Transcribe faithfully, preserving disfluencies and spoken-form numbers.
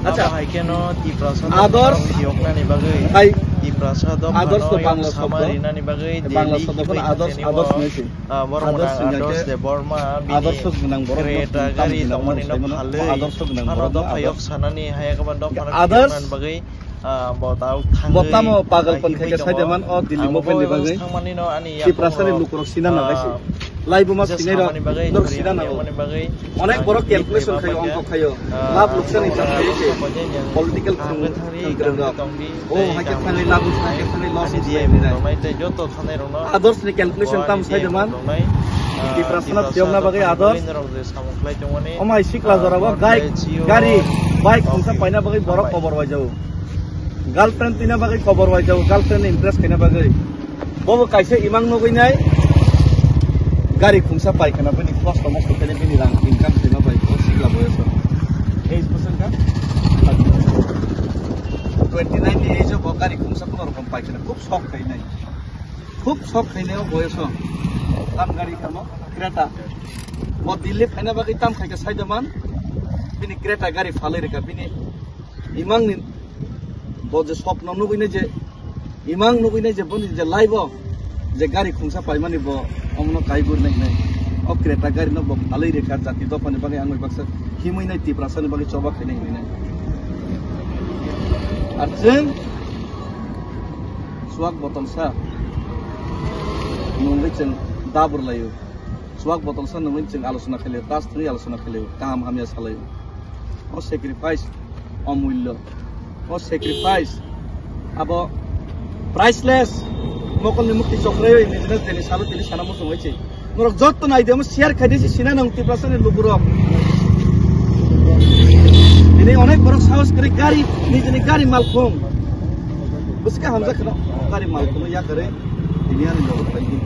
Acha. Abo hai kheno Tiprasa Others, dophano yoknani bagwi, hai, Tiprasa dophano Others to Bangla sabdo. Rinani bagwi Bangla Delhi sabdo kono Others, khaini Others o, nai se. Ah, borok Others mwnang hingkha Others khe Debbarma, bini Others to mwnang borok no Creta tamo gari hinwi tongmani no saimano, phalwi, Others to mwnang ano borok no dophayok Others. Sanani hai eko ba dophano Others. Yoknani bagwi, ah, bo tamo pagal pon khai khe sai de man o Delhi mobile ni bagwi. Tiprasa ni lukurok sina na gaisi. Lai buma sinai rok, norok sina na o. Onek borok calculation khayo, ongkho khayo. Lab luksan ni chakha political thang rok. O hai khe thangwi lab luksan, hai khe thangwi loss ni chakha ni. Others ni calculation tam sai de man. Tiprasa no tiyokna bagwi Others. Omo hai sikla jora o gai, gari, bike khungsa paina bagwi borok kobor bai jao. Girlfriend twina bagwi kobor bai jao, girlfriend ni impress khaina bagwi. Bobo kaisa imang nugwi nai, gari khungsa pai khana bini kosto mosto khaina bini rang income khaina bai, o sikla boyoso. Age bwswk kha? Twenty nine ni age o bo gari khungsa kuno rokom pai khana, khub sok khainai. Khub sok khainai o boyoso. Tam gari khamo Creta. Bo Delhi phaina bagwi tam khaika sai de man, bini Creta gari phalwi rwkha, bini imang ni bo je sopno nugwi nai je, imang nugwi nai je boni je life o je gari khungsa paimani bo omono kai guri nai hinai. O Creta gari no bo phalwi rwkha jati dophani bagwi ang bai baksa himwi nai Tiprasa ni bagwi choba khainai hinwi nai. Ar chwng chuak botol sa nungwi chwng dabur laio. Chuak botol sa nungwi chwng alochona khailio, tas thwngwi alochona khailio, kaham hamya salaio. O sacrifice, omullo. O sacrifice, abo priceless. Mokolni mukti chokraio, nijini tini salo tini sana muchung oi se. Norok jotto nai de, omo share khai de se sina nang Tiprasa ni lukurok. Tini onek borok sahos kwrwi gari, nijini gari malkhung. Bwskhe hamjak kheno gari malkhung ya kwrwi. Tini ani logo khai di.